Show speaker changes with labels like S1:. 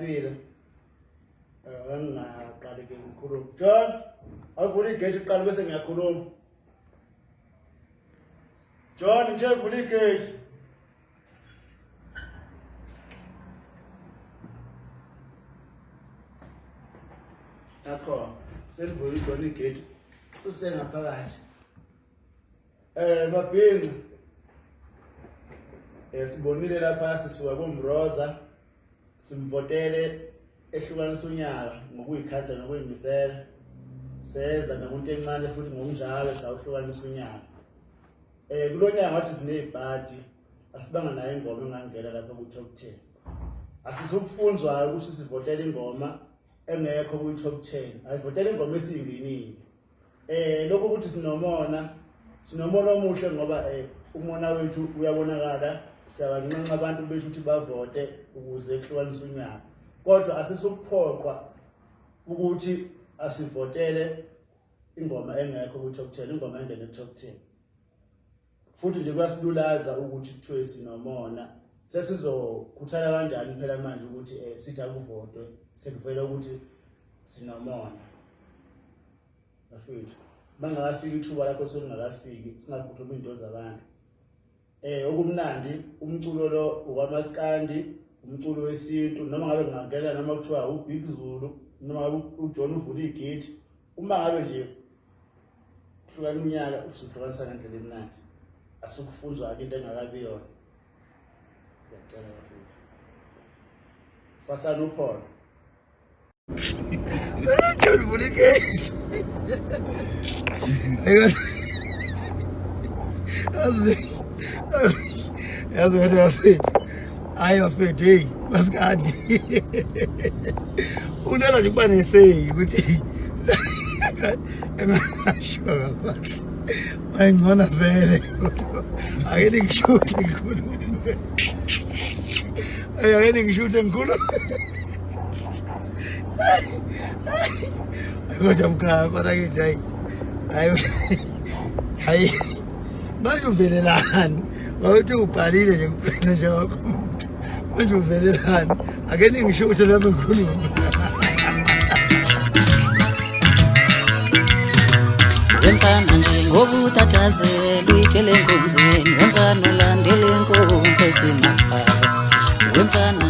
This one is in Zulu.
S1: Siyaphila. Angingaqali ke ngikhuluma. John, awuvula igate kuqala bese ngiyakhuluma. John, nje vula igate. Nakho, selivula iJohn igate. Usengaphakathi. Mabhinca. Sibonile lapha sisuka kuMroza simvotele ehlukanisa unyaka ngokuyikhandla nokuyimisela. Seza nakunto encane futhi ngokunjalo sawuhlukanisa unyaka. Kulonyaka ngathi sinezibhadi asibanga nayo ingoma engangena lapha ku top 10. Asisukufunzwayo ukuthi sivotele ingoma engekho kwi top 10. Ayivotele ingoma esiyingenile. Lokho ukuthi sinomona sinomona omuhle ngoba umona wethu uyabonakala, siyabanxenxa abantu bethu ukuthi bavote ukuze kuhlukanise unyaka. Kodwa asisukuphoqwa ukuthi asivotele ingoma engekho ku top 10, ingoma engene ku top 10. Futhi nje kuyasilulaza ukuthi kuthiwe sinomona. Sesizokhuthala kanjani phela manje ukuthi sithi akuvotwe sekuvela ukuthi sinomona. Bafethu, bangakafiki ithuba lakho solingakafiki, singaphuthumi into zabantu. Okumnandi umculo lo ukwamaskandi, umculo wesintu, noma ngabe kungangena noma kuthiwa uBig Zulu noma ngabe uJohn uvula igate, uma ngabe nje hlukana unyaka usuhlukanisa ngendlela emnandi, asukufunzwa ke into engakabi yona. Siyacela bafethu, fasana ukhona.
S2: John vula igate. Yazi yazi wena bafethu. Hayi bafethu hey masikandi. Ulela nje kuba neseyi ukuthi engasho ngaphandle. Mayingcona vele. Ake ningishuthe ngikhulume. Ake ningishuthe ngikhulume. Kodwa mkhaya mfana kithi hayi. Hayi. Hayi. Manje uvelelani? Wawuthi ubhalile nje kuphela nje wakho umuntu. Manje uvelelani? Ake ningishuthe nami ngikhulume.
S3: Wemfana nje ngobutatazela uyitshele enkonzeni, wemfana ulandele inkonzo esimahhala. Wemfana